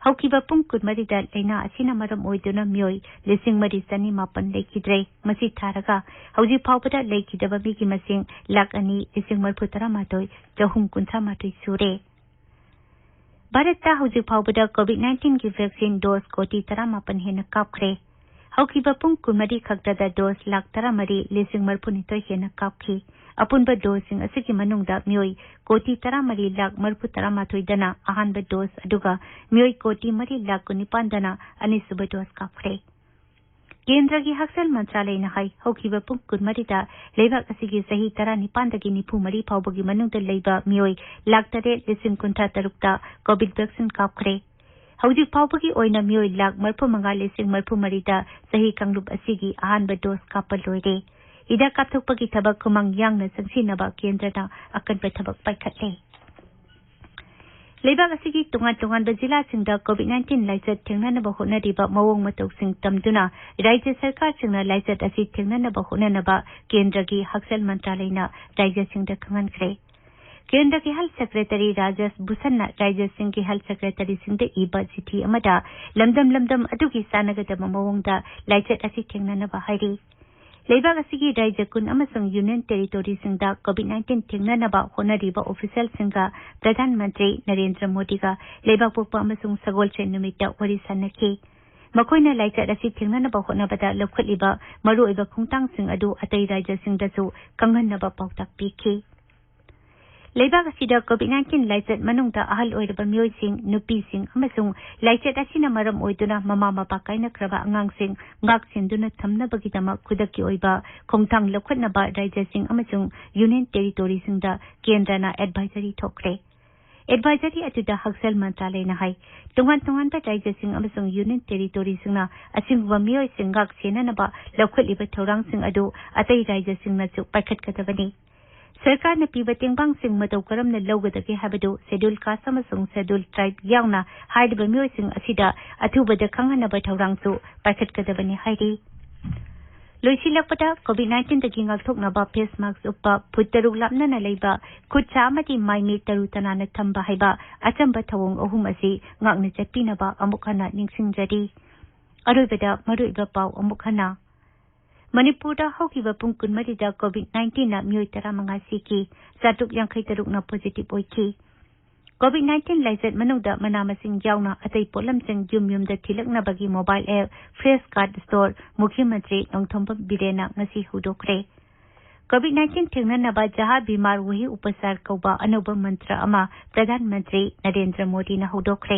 ꯍꯧꯈꯤꯕ ꯄꯨꯡ ꯀꯨꯟꯃꯔꯤꯗ ꯂꯥꯏꯅꯥ ꯑꯁꯤꯅ ꯃꯔꯝ ꯑꯣꯏꯗꯨꯅ ꯃꯤꯑꯣꯏ ꯂꯤꯁꯤꯡ ꯃꯔꯤ ꯆꯅꯤ ꯃꯥꯄꯟ ꯂꯩꯈꯤꯗ꯭ꯔꯦ꯫ ꯃꯁꯤ ꯊꯥꯔꯒ ꯍꯧꯖꯤꯛ ꯐꯥꯎꯕꯗ ꯂꯩꯈꯤꯗꯕ ꯃꯤꯒꯤ ꯃꯁꯤꯡ ꯂꯥꯈ ꯑꯅꯤ ꯂꯤꯁꯤꯡ ꯃꯔꯤꯐꯨ ꯇꯔꯥꯃꯥꯊꯣꯏ ꯆꯍꯨꯝ ꯀꯨꯟꯊ꯭ꯔꯥ ꯃꯥꯊꯣꯏ ꯁꯨꯔꯦ꯫ ꯚꯥꯔꯠꯇ ꯍꯧꯖꯤꯛ ꯐꯥꯎꯕꯗ COVID nineteen ꯒꯤ ꯚꯦꯛꯁꯤꯟ ꯗꯣꯁ ꯀꯣꯇꯤ ꯇꯔꯥꯃꯥꯄꯟ ꯍꯦꯟꯅ ꯀꯥꯞꯈ꯭ꯔꯦ꯫ ꯍꯧꯈꯤꯕ ꯄꯨꯡ ꯀꯨꯟꯃꯔꯤ ꯈꯛꯇꯗ ꯗꯣꯁ ꯂꯥꯈ ꯇꯔꯥꯃꯔꯤ ꯂꯤꯁꯤꯡ ꯃꯔꯤꯐꯨꯅꯤꯊꯣꯏ ꯍꯦꯟꯅ ꯀꯥꯞꯈꯤ꯫ ꯑꯄꯨꯟꯕ ꯗꯣꯁꯁꯤꯡ ꯑꯁꯤꯒꯤ ꯃꯅꯨꯡꯗ ꯃꯤꯑꯣꯏ ꯀꯣꯇꯤ ꯇꯔꯥꯃꯔꯤ ꯂꯥꯈ ꯃꯔꯤꯐꯨ ꯇꯔꯥꯃꯥꯊꯣꯏꯗꯅ ꯑꯍꯥꯟꯕ ꯗꯣꯁ, ꯑꯗꯨꯒ ꯃꯤꯑꯣꯏ ꯀꯣꯇꯤ ꯃꯔꯤ ꯂꯥꯈ ꯀꯨꯟꯅꯤꯄꯥꯟꯗꯅ ꯑꯅꯤꯁꯨꯕ ꯗꯣꯁ ꯀꯥꯞꯈ꯭ꯔꯦ꯫ ꯀꯦꯟꯗ꯭ꯔꯒꯤ ꯍꯛꯁꯦꯜ ꯃꯟꯇ꯭ꯔꯥꯂꯌꯅ ꯍꯥꯏ, ꯍꯧꯈꯤꯕ ꯄꯨꯡ ꯀꯨꯟꯃꯔꯤꯗ ꯂꯩꯕꯥꯛ ꯑꯁꯤꯒꯤ ꯆꯍꯤ ꯇꯔꯥꯅꯤꯄꯥꯟꯗꯒꯤ ꯅꯤꯐꯨ ꯃꯔꯤ ꯐꯥꯎꯕꯒꯤ ꯃꯅꯨꯡꯗ ꯂꯩꯕ ꯃꯤꯑꯣꯏ ꯂꯥꯈ ꯇꯔꯦꯠ ꯂꯤꯁꯤꯡ ꯀꯨꯟꯊ꯭ꯔꯥ ꯇꯔꯨꯛꯇ ꯀꯣꯚꯤꯗ ꯚꯦꯛꯁꯤꯟ ꯀꯥꯞꯈ꯭ꯔꯦ꯫ ꯍꯧꯖꯤꯛ ꯐꯥꯎꯕꯒꯤ ꯑꯣꯏꯅ ꯃꯤꯑꯣꯏ ꯂꯥꯈ ꯃꯔꯤꯐꯨ ꯃꯉꯥ ꯂꯤꯁꯤꯡ ꯃꯔꯤꯐꯨ ꯃꯔꯤꯗ ꯆꯍꯤ ꯀꯥꯡꯂꯨꯞ ꯑꯁꯤꯒꯤ ꯑꯍꯥꯟꯕ ꯗꯣꯁ ꯀꯥꯞꯄ ꯂꯣꯏꯔꯦ꯫ ꯍꯤꯗꯥꯛ ꯀꯥꯞꯊꯣꯛꯄꯒꯤ ꯊꯕꯛ ꯈꯨꯃꯥꯡ ꯌꯥꯡꯅ ꯆꯪꯁꯤꯟꯅꯕ ꯀꯦꯟꯗ꯭ꯔꯅ ꯑꯀꯟꯕ ꯊꯕꯛ ꯄꯥꯏꯈꯠꯂꯦ꯫ ꯂꯩꯕꯥꯛ ꯑꯁꯤꯒꯤ ꯇꯣꯉꯥꯟ ꯇꯣꯉꯥꯟꯕ ꯖꯤꯂꯥꯁꯤꯡꯗ ꯀꯣꯚꯤꯗ ꯅꯥꯏꯟꯇꯤꯟ ꯂꯥꯏꯆꯠ ꯊꯦꯡꯅꯅꯕ ꯍꯣꯠꯅꯔꯤꯕ ꯃꯑꯣꯡ ꯃꯇꯧꯁꯤꯡ ꯇꯝꯗꯨꯅ ꯔꯥꯖ꯭ꯌ ꯁꯔꯀꯥꯔꯁꯤꯡꯅ ꯂꯥꯏꯆꯠ ꯑꯁꯤ ꯊꯦꯡꯅꯅꯕ ꯍꯣꯠꯅꯅꯕ ꯀꯦꯟꯗ꯭ꯔꯒꯤ ꯍꯛꯁꯦꯜ ꯃꯟꯇ꯭ꯔꯥꯂꯌꯅ ꯔꯥꯖ꯭ꯌꯁꯤꯡꯗ ꯈꯪꯍꯟꯈ꯭ꯔꯦ꯫ ꯀꯦꯟꯗ꯭ꯔꯒꯤ ꯍꯦꯜꯊ ꯁꯦꯀ꯭ꯔꯦꯇꯔꯤ ꯔꯥꯖꯦꯁ ꯚꯨꯁꯟꯅ ꯔꯥꯖ꯭ꯌꯁꯤꯡꯒꯤ ꯍꯦꯜꯊ ꯁꯦꯀ꯭ꯔꯦꯇꯔꯤꯁꯤꯡꯗ ꯏꯕ ꯆꯤꯊꯤ ꯑꯃꯗ ꯂꯝꯗꯝ ꯂꯝꯗꯝ ꯑꯗꯨꯒꯤ ꯆꯥꯟꯅꯒꯗꯕ ꯃꯑꯣꯡꯗ ꯂꯥꯏꯆꯠ ꯑꯁꯤ ꯊꯦꯡꯅꯅꯕ ꯍꯥꯏꯔꯤ꯫ ꯂꯩꯕꯥꯛ ꯑꯁꯤꯒꯤ ꯔꯥꯖ꯭ꯌ ꯀꯨꯟ ꯑꯃꯁꯨꯡ ꯌꯨꯅꯤꯌꯟ ꯇꯦꯔꯤꯇꯣꯔꯤꯁꯤꯡꯗ ꯀꯣꯚꯤꯗ ꯅꯥꯏꯟꯇꯤꯟ ꯊꯦꯡꯅꯅꯕ ꯍꯣꯠꯅꯔꯤꯕ ꯑꯣꯐꯤꯁꯤꯌꯦꯜꯁꯤꯡꯒ ꯄ꯭ꯔꯙꯥꯟ ꯃꯟꯇ꯭ꯔꯤ ꯅꯔꯦꯟꯗ꯭ꯔ ꯃꯣꯗꯤꯒ ꯂꯩꯕꯥꯛꯄꯣꯛꯄ ꯑꯃꯁꯨꯡ ꯁꯒꯣꯜꯁꯦꯟ ꯅꯨꯃꯤꯠꯇ ꯋꯥꯔꯤ ꯁꯥꯟꯅꯈꯤ꯫ ꯃꯈꯣꯏꯅ ꯂꯥꯏꯆꯠ ꯑꯁꯤ ꯊꯦꯡꯅꯅꯕ ꯍꯣꯠꯅꯕꯗ ꯂꯧꯈꯠꯂꯤꯕ ꯃꯔꯨꯑꯣꯏꯕ ꯈꯣꯡꯊꯥꯡꯁꯤꯡ ꯑꯗꯨ ꯑꯇꯩ ꯔꯥꯖ꯭ꯌꯁꯤꯡꯗꯁꯨ ꯈꯪꯍꯟꯅꯕ ꯄꯥꯎꯇꯥꯛ ꯄꯤꯈꯤ꯫ ꯂꯩꯕꯥꯛ ꯑꯁꯤꯗ ꯀꯣꯚꯤꯗ ꯅꯥꯏꯟꯇꯤꯟ ꯂꯥꯏꯆꯠ ꯃꯅꯨꯡꯗ ꯑꯍꯜ ꯑꯣꯏꯔꯕ ꯃꯤꯑꯣꯏꯁꯤꯡ, ꯅꯨꯄꯤꯁꯤꯡ ꯑꯃꯁꯨꯡ ꯂꯥꯏꯆꯠ ꯑꯁꯤꯅ ꯃꯔꯝ ꯑꯣꯏꯗꯨꯅ ꯃꯃꯥ ꯃꯄꯥ ꯀꯥꯏꯅꯈ꯭ꯔꯕ ꯑꯉꯥꯡꯁꯤꯡ ꯉꯥꯛ ꯁꯦꯟꯗꯨꯅ ꯊꯝꯅꯕꯒꯤꯗꯃꯛ ꯈꯨꯗꯛꯀꯤ ꯑꯣꯏꯕ ꯈꯣꯡꯊꯥꯡ ꯂꯧꯈꯠꯅꯕ ꯔꯥꯖ꯭ꯌꯁꯤꯡ ꯑꯃꯁꯨꯡ ꯌꯨꯅꯤꯌꯟ ꯇꯦꯔꯤꯇꯣꯔꯤꯁꯤꯡꯗ ꯀꯦꯟꯗ꯭ꯔꯅ ꯑꯦꯗꯚꯥꯏꯖꯔꯤ ꯊꯣꯛꯈ꯭ꯔꯦ꯫ ꯑꯦꯗꯚꯥꯏꯖꯔꯤ ꯑꯗꯨꯗ ꯍꯛꯁꯦꯜ ꯃꯟꯇ꯭ꯔꯥꯂꯌꯅ ꯍꯥꯏ, ꯇꯣꯉꯥꯟ ꯇꯣꯉꯥꯟꯕ ꯔꯥꯖ꯭ꯌꯁꯤꯡ ꯑꯃꯁꯨꯡ ꯌꯨꯅꯤꯌꯟ ꯇꯦꯔꯤꯇꯣꯔꯤꯁꯤꯡꯅ ꯑꯁꯤꯒꯨꯝꯕ ꯃꯤꯑꯣꯏꯁꯤꯡ ꯉꯥꯛ ꯁꯦꯟꯅꯅꯕ ꯂꯧꯈꯠꯂꯤꯕ ꯊꯧꯔꯥꯡꯁꯤꯡ ꯑꯗꯨ ꯑꯇꯩ ꯔꯥꯖ꯭ꯌꯁꯤꯡꯅꯁꯨ ꯄꯥꯏꯈꯠꯀꯗꯕꯅꯤ꯫ ꯁꯔꯀꯥꯔꯅ ꯄꯤꯕ ꯇꯦꯡꯕꯥꯡꯁꯤꯡ ꯃꯇꯧ ꯀꯔꯝꯅ ꯂꯧꯒꯗꯒꯦ ꯍꯥꯏꯕꯗꯨ ꯁꯦꯗ꯭ꯌꯨꯜ ꯀꯥꯁ ꯑꯃꯁꯨꯡ ꯁꯦꯗ꯭ꯌꯨꯜ ꯇ꯭ꯔꯥꯏꯕ ꯌꯥꯎꯅ ꯍꯥꯏꯔꯤꯕ ꯃꯤꯑꯣꯏꯁꯤꯡ ꯑꯁꯤꯗ ꯑꯊꯨꯕꯗ ꯈꯪꯍꯟꯅꯕ ꯊꯧꯔꯥꯡꯁꯨ ꯄꯥꯏꯈꯠꯀꯗꯕꯅꯤ ꯍꯥꯏꯔꯤ꯫ ꯂꯣꯏꯁꯤꯜꯂꯛꯄꯗ, ꯀꯣꯚꯤꯗ ꯅꯥꯏꯟꯇꯤꯟꯗꯒꯤ ꯉꯥꯛꯊꯣꯛꯅꯕ ꯐꯦꯁ ꯃꯥꯁ꯭ꯛ ꯎꯞꯄ, ꯐꯨꯠ ꯇꯔꯨꯛ ꯂꯥꯞꯅꯅ ꯂꯩꯕ, ꯈꯨꯠ ꯁꯥ ꯑꯃꯗꯤ ꯃꯥꯏ ꯃꯤꯠ ꯇꯔꯨ ꯇꯅꯥꯟꯅ ꯊꯝꯕ ꯍꯥꯏꯕ ꯑꯆꯝꯕ ꯊꯧꯑꯣꯡ ꯑꯍꯨꯝ ꯑꯁꯤ ꯉꯥꯛꯅ ꯆꯠꯄꯤꯅꯕ ꯑꯃꯨꯛ ꯍꯟꯅ ꯅꯤꯡꯁꯤꯡꯖꯔꯤ꯫ ꯑꯔꯣꯏꯕꯗ ꯃꯔꯨꯑꯣꯏꯕ ꯄꯥꯎ ꯑꯃꯨꯛ ꯍꯟꯅ꯫ ꯃꯅꯤꯄꯨꯔꯗ ꯍꯧꯈꯤꯕ ꯄꯨꯡ ꯀꯨꯟꯃꯔꯤꯗ ꯀꯣꯚꯤꯗ ꯅꯥꯏꯟꯇꯤꯟꯅ ꯃꯤꯑꯣꯏ ꯇꯔꯥꯃꯉꯥ ꯁꯤꯈꯤ, ꯆꯥꯇ꯭ꯔꯨꯛ ꯌꯥꯡꯈꯩ ꯇꯔꯨꯛꯅ ꯄꯣꯖꯤꯇꯤꯚ ꯑꯣꯏꯈꯤ꯫ ꯀꯣꯚꯤꯗ ꯅꯥꯏꯟꯇꯤꯟ ꯂꯥꯏꯆꯠ ꯃꯅꯨꯡꯗ ꯃꯅꯥ ꯃꯁꯤꯡ ꯌꯥꯎꯅ ꯑꯇꯩ ꯄꯣꯠꯂꯝꯁꯤꯡ ꯌꯨꯝ ꯌꯨꯝꯗ ꯊꯤꯜꯂꯛꯅꯕꯒꯤ mobile app fresh cart store ꯃꯨꯈ꯭ꯌ ꯃꯟꯇ꯭ꯔꯤ ꯅꯣꯡꯊꯣꯝꯕꯝ ꯕꯤꯔꯦꯟꯅ ꯉꯁꯤ ꯍꯧꯗꯣꯛꯈ꯭ꯔꯦ꯫ ꯀꯣꯚꯤꯗ ꯅꯥꯏꯟꯇꯤꯟ ꯊꯦꯡꯅꯅꯕ ꯖꯍꯥ ꯕꯤꯃꯥꯔ ꯋꯥꯍꯤ ꯎꯄꯆꯥꯔ ꯀꯧꯕ ꯑꯅꯧꯕ ꯃꯟꯇ꯭ꯔ ꯑꯃ ꯄ꯭ꯔꯙꯥꯟ ꯃꯟꯇ꯭ꯔꯤ ꯅꯔꯦꯟꯗ꯭ꯔ ꯃꯣꯗꯤꯅ ꯍꯧꯗꯣꯛꯈ꯭ꯔꯦ꯫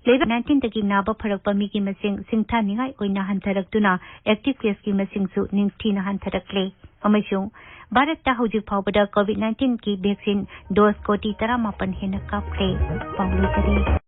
ꯂꯩꯕꯥꯛ ꯅꯥꯏꯟꯇꯤꯟꯗꯒꯤ ꯅꯥꯕ ꯐꯔꯛꯄ ꯃꯤꯒꯤ ꯃꯁꯤꯡ ꯁꯤꯡꯊꯥꯅꯤꯡꯉꯥꯏ ꯑꯣꯏꯅ ꯍꯟꯊꯔꯛꯇꯨꯅ ꯑꯦꯛꯇꯤꯚ ꯀꯦꯁꯀꯤ ꯃꯁꯤꯡꯁꯨ ꯅꯤꯡꯊꯤꯅ ꯍꯟꯊꯔꯛꯂꯦ꯫ ꯑꯃꯁꯨꯡ ꯚꯥꯔꯠꯇ ꯍꯧꯖꯤꯛ ꯐꯥꯎꯕꯗ ꯀꯣꯚꯤꯗ ꯅꯥꯏꯟꯇꯤꯟꯒꯤ ꯚꯦꯛꯁꯤꯟ ꯗꯣꯁ ꯀꯣꯇꯤ ꯇꯔꯥꯃꯥꯄꯟ ꯍꯦꯟꯅ ꯀꯥꯞꯈ꯭ꯔꯦ꯫ ꯄꯥꯎ ꯂꯣꯏꯁꯤꯜꯂꯤ꯫